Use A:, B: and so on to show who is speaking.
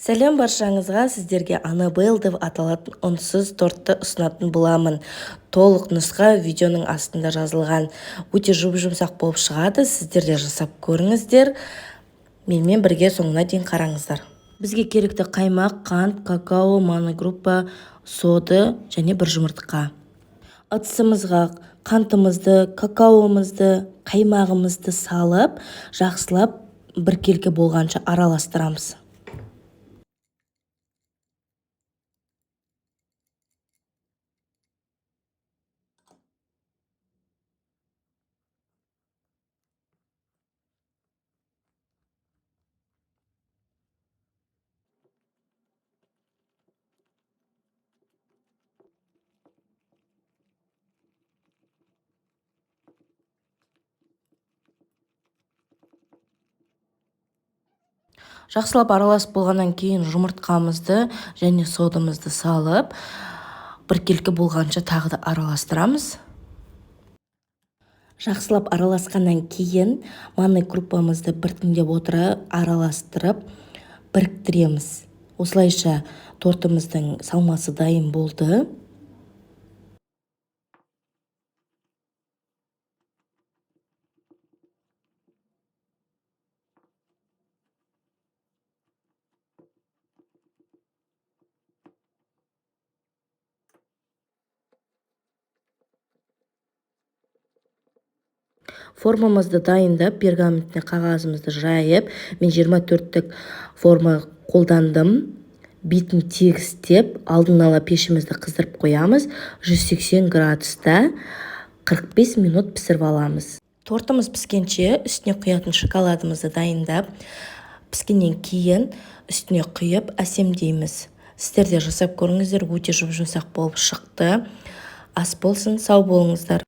A: Сәлем баршаңызға! Сіздерге Аннабель деп аталатын ұнсыз тортты ұсынатын боламын. Толық нұсқа видеоның астында жазылған. Өте жұп-жұмсақ болып шығады. Сіздер де жасап көріңіздер. Менімен бірге соңына дейін қараңыздар. Бізге керекті қаймақ, қант, какао, моногруппа, сода және бір жұмыртқа. Ыдысымызға қантымызды, какаомызды, қаймағымызды салып, жақсылап біркелкі болғанша араластырамыз. Жақсылап араласып болғаннан кейін жұмыртқамызды және содамызды салып, біркелкі болғанша тағы да араластырамыз. Жақсылап араласқаннан кейін манный крупамызды біртіндеп отыра араластырып біріктіреміз. Осылайша тортымыздың салмасы дайын болды. Формамызды дайындап, пергаментіне қағазымызды жайып, мен 24-тік форма қолдандым. Бетін тегістеп, алдын ала пешімізді қыздырып қоямыз. 180 градуста 45 минут пісіріп аламыз. Тортымыз піскенше үстіне құятын шоколадымызды дайындап, піскеннен кейін үстіне құйып әсемдейміз. Сіздер де жасап көріңіздер, өте жұп-жұмсақ болып шықты. Ас болсын, сау болыңыздар.